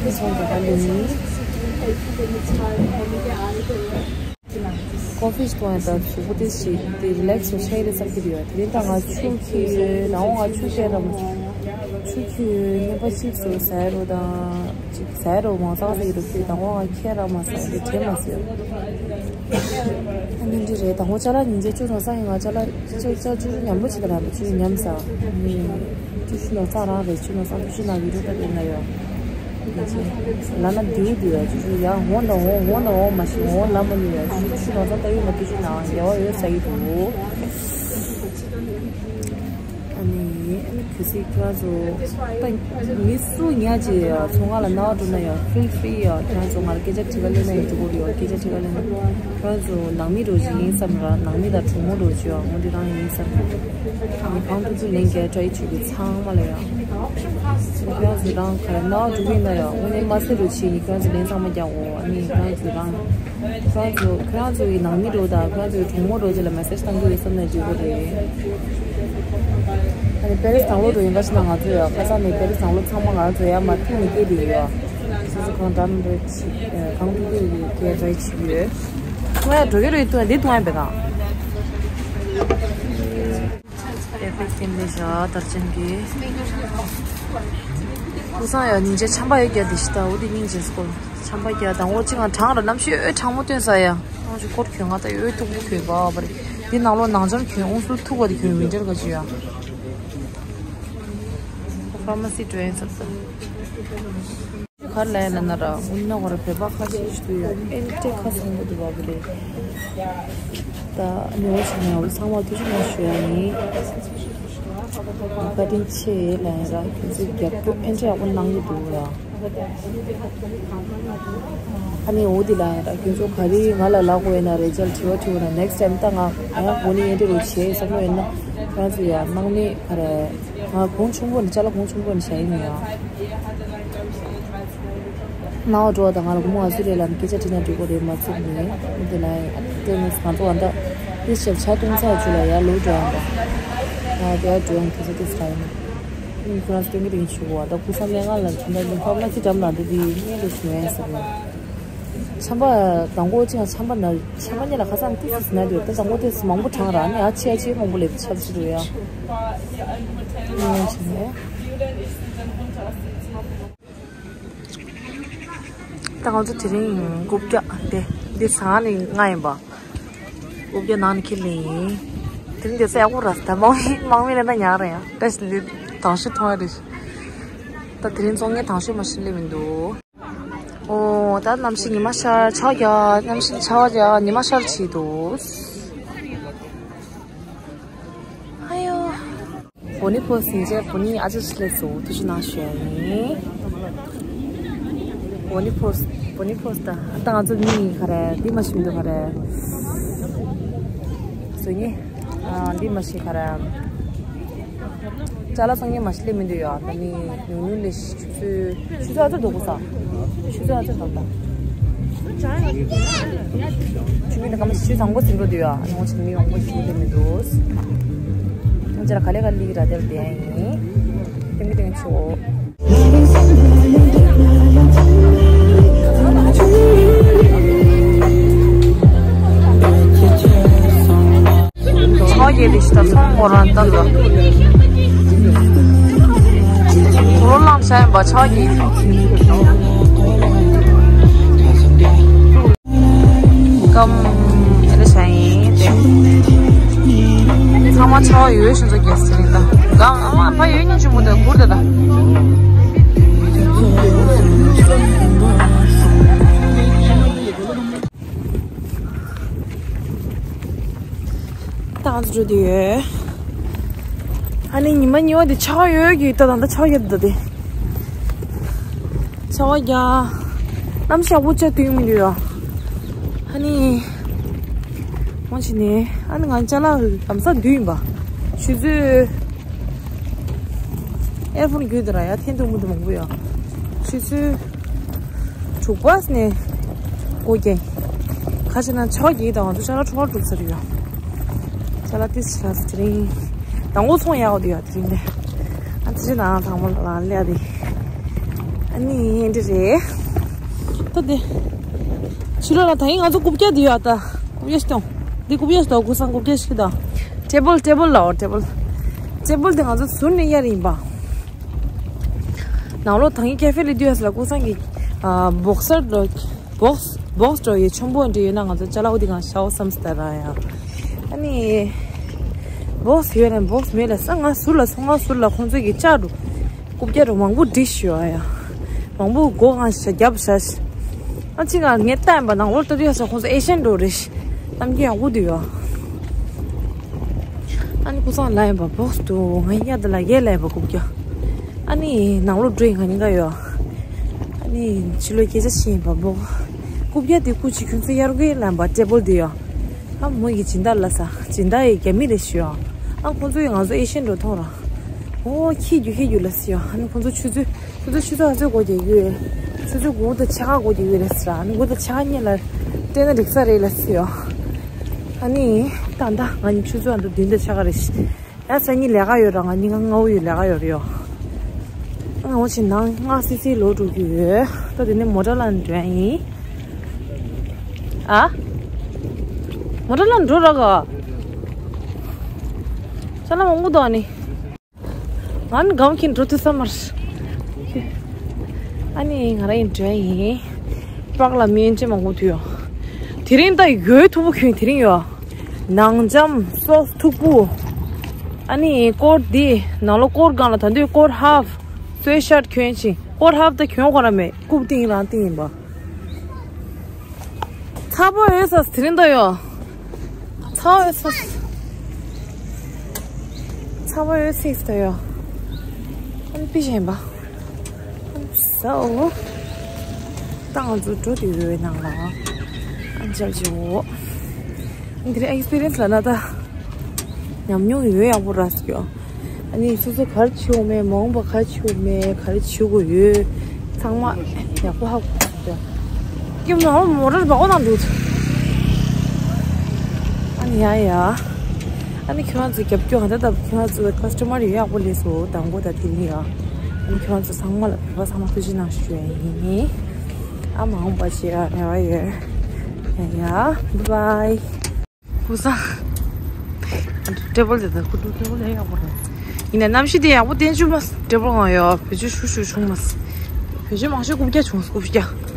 ད་ཚོང་རྒྱག་ག་ལས་ནི། ཀོ་ཕི་གཏོང་ཡ་དང་གཟུགས་པོ་ཏོག་ཙམ་དེ་རི་ལེག་སི་ཤེས་རེད་བསམ་གྱི་འདུག་དེ་རིང་ད་ང་ཆུ་འཁྱེར་ཡོད། ནང་ང་ཆུ་འཁྱེར་རམ། ཆུ་འཁྱེར་ཡོད། ཉིན་པ་གཅིག་སུ་ཟ་ཡ་རོ་དང་གཅིག་ཟ་ཡ་རོ་མང་ཙང་ཟ་གི་འདུག་དེ་དང་པོ་ང་འཁྱེར་ར་མ་ཟ་དེ་དྲན་མ་སོང་། ཨ་ནི་འདི་རེད། དང་པོ་ཅ་ལག་ཉིན་རྗེས་བཅུ་ནང་ས་ཡིན། ང་ཅ་ལག་ཅ་ཅ་ཅ་ཅུ་ཉམས་པོ་བྱེད་ད་ར་འདུག་ཅུ་ཉམས་ས་ནི་ཅུ་ཅུ་ནང་ས་རང་རེད། ཅུ་ནང་ས་ཅུ་ཅུ་ནང་བི་རུ་ད་དེ་ན་ཡོད། ལ་ན་དེའུ་དེ་ཡ་ཅུ་ཅུ་ཡ་འོང་དང་འོང་འོང་དང་འོང་མ་ཤི་འོང་ལ་མ་ནི་ཡ་ཅུ་ཅུ་ནང་ས་ད་ཡོད་ན་ཅུ་ཅུ་ནང་ཡ་བ་ཡོད་ས་ཡི་དུ། ཨ་ནི་ཨ་ནི་གུས་སི་ཁྱེད་རང་ཚོ་ད་མི་སུ་ཉག་ཅིག་ཚོང་ཁང་ལ་ན་བ་འགྲོ་ན་ཡང་ཕིལ་ཕི་རི་ཡ། ཁྱེད་རང་ཚོ་ང་ལ་སྐད་ཆ་དྲི་ག་ལེན་ན་ཡང་འགྲོ་གི་རེད་ཡ། སྐད་ཆ་དྲི་ག་ལེན་ན་ཁྱེད་རང་ཚོ་ནང་མི་རོ་ཅིག་ཡིན་བསམ་ར། ནང་མི་དང་གྲོགས་མོ་རོ་ཅིག་ཡ་འོང་འདི་རང་ཡིན་བསམ་ར། ཨ་ནི་གང་ཐུབ་ཐུབ་ལན་རྒྱག་ཊ་རའི་བྱེད་དགོས་ཚང་མ་ལ་ཡ། ཁྱེད་རང་ཚོ་རང་ག་རེ་ན་བ་འགྲོ་གི་ཡིན་ན་ཡ་དངོས་གནས་མ་སེ་རོ་ཅིག་ནི་ཁྱེད་རང་ཚོ་ལན་ཚང་མ་རྒྱག་འོ། ཨ་ནི་ཁྱེད་རང་ཚོ་རང་། ཁྱོད་ཚོ་ཁྱོད་ཚོ་ཡི་ནང་མི་རོ་དང་ཁྱོད་ཚོ་ཡི་གྲོགས་མོ་རོ་ཅིག་ལ་མེ་སེ་ཇི་བཏང་གི་ཡོད་བསམ་ནས་བྲིས་པ་རེད། ཨ་ནི་པེ་རི་སི་དང་ལོ་རུ་ཡིན་པ་ཞིག་ན་ང་ཚོ་ཡ་ཁ་སང་ནས་པེ་རི་སི་དང་ལོ་ཚང་མ་ང་ཚོ་ཡ་མ་ཐུག་ནས་སྐྱེས་བསྡད་ཡོད། སོ་སོ་གང་འདྲ་མི་འདྲ་ཅིག་གང་ཐུབ་ཐུབ་ཡོད་སྐད་ཆ་བྱེད་ཀྱི་ཡོད། ང་ཡ་འགྲོ་གི་རེད། ཐུག་ཡ་འདི་ཐུག་ཡ་པས་གང་། ཨེ་པེག་སྟེང་ལས་བཞག་དར་ཅན་གྱི། ཀུ་སང་ཡ་ཉིན་བྱེད་ཆམ་པ་ཡོད་རྒྱ་དེ་ཤི་ད་འོ་དེ་སྙིང་རྗེ་སྐོར་ཆམ་པ་རྒྱ་དང་འོ་ཅི་གང་གྲང་ར་གནམ་གཤིས་འོད་གྲང་མོ་སྟོན་ས་ཡ། ཨང་ཅི་ཀོཊ་གྱོན་ང་ད་འོད་ཐུག་པོ་གྱོན་པ་བ་རེད། དེ་ནང་ལོགས་ནང་འཇམ་གྱོན་ཨུང་སུ་ཐུག་པ་དེ་གྱོན་ཝིན་ཊར་ག་ཅི་ཡ། ཕར་མ་སི་འགྲོ་ཡིན་ས་ད། གར་ལ་ཡ་ན་ན་ར་འུ་ན་གོ་ར་བོད་པ་ཁ་ཤས་ཤིག་ཏུ་ཡོད། ཨེན་ཏེ་ཁ་སང་པོ་དུ་བ་བ་རེད། ད་ནི་འོ་ཆ་ན་འོ་ཚང་མ་ཐུགས་རྗེ་ཆེ་ཞུ་ཡ་ཡིན། བཀའ་དྲིན་ཆེ་ལ་ཡ་ར་ཁྱོད་ཚོས་རྒྱབ་སྐྱོར་ཨེ་འདྲ་ཡག་པོ་གནང་གི་འདུག་ལ། ཨ་ནི་འོ་དེ་ལ་ཡ་ར་ཁྱོད་ཚོ་ག་རེ་ང་ལ་ལབ་དགོས་ཡོད་ན་རེ་ཅལ་དྲི་བ་དྲི་བ་ན་ནེགསི་ཊའིམ་ད་ང་ཨ་ཡ་གོ་ནི་ཨེ་འདྲ་རུ་བྱེད་བསམ་བློ་ཡོད་ན་ཁྱོད་ཚོ་ཡ་གནང་ནི་ག་རེ་ང་གོང་ཆུང་པོ་ནི་ཅ་ལག་གོང་ཆུང་པོ་ནི་བྱ་ཡིན་ནི་ཡ། ནང་འགྲོ་བ་དང་ང་ལ་སྒོར་མོ་ང་ཚོ་རེ་ལ་ནི་སྐད་ཆ་དྲིས་ན་འགྲིག་གོ་རེད་མ་ཚུགས་ནས་འདི་ལ་དེ་ནི་ང་ཚོ་བ་འདྲ་དེ་ཆེར་ཆ་གཏོང་ཚར་ཆུ་ལ་ཡར་ལོག་འགྲོ་ཡང་འདྲ་ང་དེ་ཡར་འགྲོ་ཡང་དེ་ཚོ་དེ་ཚ་ཡིན་ནི་ཁོ་རང་སྟོན་གི་རིང་ཆུ་བ་འདྲ་ཁུ་སང་ལས་ང་ལ་ཆུ་འདྲ་ལུང་ཁབ་ལ་ཁི་འགྲམ་ལ་འདི་དེ་གཉེན་དུ་སོང་ཡང་ཟེར་ཡང་ཆམ་པ་དང་པོ་ཅི་ཡང་ཆམ་པ་ན་ཆམ་པ་གཉིས་ལ་ཁ་སང་དེ་ཚོ་ཟིན་ན་འདུག་ད་དང་པོ་དེ་ཚོ་མང་པོ་གྲང་ར་ནི་ཨ་ཆེ་ཨ་ཆེ་མང་པོ་ལས་ཆབ་ཆེ་འགྲོ་ཡ། ད་ང་ཚོ་དེ་རིང་རྐུབ་བཀྱག་དེ་འདི་ཟ་ནི་ང་ཡིན་པ། རྐུབ་བཀྱག་ནང་ནས་ཁྱེར་ལེ་ཡིན། དེ་རིང་དེ་ས་ཡག་པོ་ར་ད་དམག་མི་དམག་མི་ལ་ད་ཉག་རེད་ཡ། ད་ཞིག་འདི་དང་ཤོས་མཐོང་ཡ་རེད། ད་དེ་རིང་བཙོང་མཁན་དང་ཤོས་མ་ཤི་ལེ་མི་འདུག་ཨོ་ད་གནམ་གཤིས་ཉི་མ་ཤར་ཆར་རྒྱག་གནམ་གཤིས་ཆར་རྒྱག་ཉི་མ་ཤར་བྱེད་འདུག་ཨ་ཡོ། བོ་ནི་ཕོ་སི་ཡིན་ཅེ་བོ་ནི་ཨ་ཅོ་སི་ལེ་སོ་ཐུ་ཤི་ན་ཤོད་ཡིན། བོ་ནི་ཕོ་སི་བོ་ནི་ཕོ་སི་ད་ད་ང་ཚོ་མི་ག་རེ་འདི་མ་ཤི་མི་འདུག་ག་རེ། སོ་ནི་ཨ་འདི་མ་ཤི་ག་རེ། ཅ་ལག་ཚོང་མཁན་མ་ཤི་ལེ་མི་འདུག་ཡ། ད་ནི་ཉུང་ཉུང་ལས་ཆུ་ཚོད་ཆུ་ཚོད་ཨ་ཚོད་འདུག་གོ་ས། ཆུ་ཚོད་ཨ་ཚོད་འདུག་ད། ཆུ་མི་ད་ག་མ་ཆུ་དང་པོ་ཟིན་འགྲོ་འདུག་ཡ། ཨ་ནི་ང་ཚོ་མི་མང་པོ་ཞིག་སླེབས་མི་འདུག་ང་ཚོ་ལ་ག་ལེ་ག་ལི་གི་ར་དེར་བསྡད་ཡིན། ཏིང་ཏིང་ཆུ། ཆག་གི་རེད་ཤི་ད་སོང་ངོ་རང་ལྟ་ལ། གོ་ལོ་ལངས་བྱ་ཡིན་པ་ཆག་གི། ཀམ་ཨེ་རེ་བྱ་ཡིན་ཏེ། ཚང་མ་ཆག་ཡོད་ཤི་ཚོ་རྒྱལ་སྲིད་རེད་ད། ཀམ་ཨ་མ་ཕ་ཡོད་ཉིན་ཆུ་མོ་དེ་གུར་དེ་ད། ཏང་ཙུ་དེ་ཡོད། ཨ་ནི་ཉི་མ་ཉི་བ་དེ་ཆག་ཡོད་ཀྱི་ད་ད་ད་ཆག་ཡོད་ད་དེ། ཆག་རྒྱ། གནམ་ཤ་བུ་ཆ་དུས་མི་འདུག་ཡ། ཨ་ནི། མོ་ཆི་ནས་ཨ་ནི་ང་ཅ་ལག་ལམ་སང་དུས་ཡིན་པ། ཆུ་ཚོད། ཨེར་ཕོན་རྒྱུད་དེ་ར་ཡ་འཐེན་ཐུབ་མི་འདུག་མང་པོ་ཡ། ཆུ་ཚོད་དྲུག་པ་ནས་སྒོ་རྒྱག་ཁ་ཆེ་ན་ཆོག་གི་དང་ང་ཚོ་ཅ་ལག་འཕྲོ་བརླག་འགྲོ་ས་རེད་ཡ། ཅ་ལག་ཏིས་ཆ་ལ་དེ་རིང་དང་པོ་ཚོང་ཡག་འོ་དེ་ཡ་དེ་རིང་དེ། ཨ་ཙི་ཅི་ན་དང་པོ་ལ་ལ་ལེ་ཡ་དེ། ཨ་ནི་འདི་རེད། ད་དེ། ཕྱི་ལོགས་ལ་ད་ཡིན་ང་ཚོ་རྐུབ་བཀྱག་དེ་ཡ་ད། རྐུབ་བཀྱག་ཞིག་དང་། འདི་རྐུབ་བཀྱག་ཞིག་དང་ཀུ་སང་རྐུབ་བཀྱག་ཞིག་དང་། ཊེ་བལ་ཊེ་བལ་ལའོ་ཊེ་བལ། ཊེ་བལ་དེ་ང་ཚོ་ཟུར་ནས་གཡར་ཡིན་པ། ནང་ལོགས་ད་ཡིན་ཀེ་ཧྥེ་ལི་དུས་ཡ་ས་ལ་ཀུ་སང་གི། ཨ་བོག་སར་ལོ། བོག་སི་བོག་སི་འགྲོ་ཡི་ཆེན་པོ་འདྲ་ཡོད་ན་ང་ཚོ་ཅ་ལག་འོ་དེ་གང་ཤའོ་བསམ་སྟ་ར་ཡ། ཨ་ནི། བོག་སི་ཡོད་ན་བོག་སི་མེད་ལ་ས་ང་ཟུར་ལ་སོང་ང་ཟུར་ལ་ཁོང་ཚོ་གི་ལྕགས་འགྲོ། རྐུབ་བཀྱག་རུ་མང་པོ་བསྒྲིགས་ཤོག་ཨ་ཡ། མང་པོ་སྒོ་གང་ཞག་རྒྱབ་བཞག་ཤག་ཨ་ཅི་ང་ངས་ལྟ་ཡིན་པ་ནང་ལོགས་ལྟ་དུས་ཡ་ས་ཁོང་ཚོ་ཨེ་ཤན་འགྲོ་རེད་ཤག་གཏམ་རྒྱུད་ཡག་པོ་འདུག་ཡ། ཨ་ནི་ཀུ་སང་ལ་ཡིན་པ་བོག་སི་འདུག་ང་ཡ་དེ་ལ་ཡས་ལ་ཡིན་པ་རྐུབ་བཀྱག་ཨ་ནི་ནང་ལོགས་འགྲོ་ཡིན་ང་ཉིན་ག་ཡོད། ཨ་ནི་ཕྱི་ལོགས་སྐད་ཆ་བཤད་ཡིན་པ་བོག་རྐུབ་བཀྱག་དེ་རྐུ་ཅིག་ཁྱོད་ཚོ་གཡར་དགོས་ལ་ཡིན་པ་ཊེ་བལ་འདུག་ཡ། ཨ་མོ་ཡི་སྦྱིན་བདག་ལ་ས་སྦྱིན་བདག་ཡི་རྒྱ་མི་རེད་ཤི་ཡ། ཨ་ཁོང་ཚོ་ཡི་ང་ཚོ་ཨེ་ཤན་འགྲོ་ཐོང་ར། ཨོ་ཁྱི་རྒྱུ་ཁྱི་རྒྱུ་ལ་སི་ཡ། ཨ་ནི་ཁོང་ཚོ་ཆུ་ཚོད་ཁོང་ཚོ་ཆུ་ཚོད་ཨ་ཚོད་སྒོ་རྒྱག་ཡོད། ཆུ་ཚོད་དགུ་དང་ཕྱེད་ཀ་སྒོ་རྒྱག་ཡོད་རེད་ཟེར། ཨ་ནི་དགུ་དང་ཕྱེད་ཀ་གཉིས་ལ་སྤྲད་ན་འགྲིག་ས་རེད་ལ་སི་ཡ། ཨ་ནི་ད་ད་ང་གཉིས་ཆུ་ཚོད་ཨ་འདུ་བདུན་དང་ཕྱེད་ཀ་རེད་ཤི། ཡ་སང་ཉིན་ལས་ཀ་ཡོད་ར། ང་གཉིས་ཀ་སྔ་བོ་ཡོད་ལས་ཀ་ཡོད་རེད་ཡོ། ང་འོ་ཆེ་ནང་སྔ་སི་སི་ལོ་འགྲོ་རྒྱུ་ཡོད། ད་དེ་ནས་མོ་ཊ་ལ་འགྲོ་ཡ་ཡིན། ཨ། མོ་ཊ་ལ་འགྲོ་ར་ག་ཅ་ལག་མང་པོ་འདུག་ཨ་ནི། ང་ནི་སྒམ་ཁྱེར་འགྲོ་ཐུབ་ས་མ་རེད། ཨ་ནི་ང་རང་ཡིན་འགྲོ་ཡ་ཡིན། པགས་ལ་མི་ཡོན་ཅན་མང་པོ་འདུག་ཡོ། དེ་རིང་ད་ཡོད་ཐུག་པོ་གྱོན་དེ་རིང་ཡོ། ནང་འཇམ་སོགས་ཐུག་པོ། ཨ་ནི་སྐོར་འདི་ནང་ལོ་སྐོར་སྒང་ལ་ད་འདོད་སྐོར་ཧབ། སོའི་ཤར་གྱོན་ཅིང་སྐོར་ཧབ་ད་གྱོན་ཁོ་ར་མེད་རྐུབ་སྟེང་རང་སྟེང་ཡིན་པ། ཚ་པོ་ཡོད་ས་དེ་རིང་ད་ཡོ། ཚ་པོ་ཡོད་ས། ཚ་པོ་ཡོད་ས་ད་ཡོ། ཨ་ནི་པི་ཞན་པ། So། ད་ང་ཚོ་འགྲོ་དུས་ཡོད་ནང་ལ། ཨ་ཅག་ཅིག་འོ། འདིར་ཨེག་སི་པི་རི་ཡན་སི་ལ་ན་ད། ཉམས་མྱོང་ཡོད་ཡག་པོ་ར་སྐྱོ། ཨ་ནི་སོ་སོ་ག་རེ་བྱེད་འོ་མེད་མ་འོངས་པ་ག་རེ་བྱེད་འོ་མེད་ག་རེ་བྱེད་དགོས་ཡོད། ཚང་མ་ཡག་པོ་ཧ་གོ་སྐྱོ། ཀྱེ་མོ་མོ་ཊ་བག་གོ་ནང་འདུག་ཨ་ནི་ཡ་ཡ། ཨ་ནི་ཁྱོད་རང་ཚོ་རྒྱབ་སྐྱོར་གང་ལྟར་ད་ཁྱོད་རང་ཚོ་ཁ་སི་ཊ་མར་ཡོད་ཡག་པོ་ལས་སོ་དང་པོ་ད་དེ་རིང་ཡ། ཨ་ནི་ཁྱོད་རང་ཚོ་ཚང་མ་ལ་བོད་པ་ཚང་མ་ཐུགས་རྗེ་གནང་ཞུ་ཡ་ཡིན། ཨ་མ་འོངས་པ་ཞེས་ཡ་རེ་བ་ཡོད། ཡ་ཡ། བྷའི་བྷའི། ཀུ་སང་། ཊེ་བལ་དེ་ད་ཀུ་ཊེ་བལ་དེ་ཡག་པོ་རེད། ཡིན་ན་གནམ་གཤིས་དེ་ཡག་པོ་བསྟན་བཅུག་མ་ཊེ་བལ་ང་ཡོ་བེད་སྤྱོད་ཤུགས་ཤུགས་བྱུང་མ། བེད་སྤྱོད་མང་ཤོས་རྐུབ་བཀྱག་བྱུང་རྐུབ་བཀྱག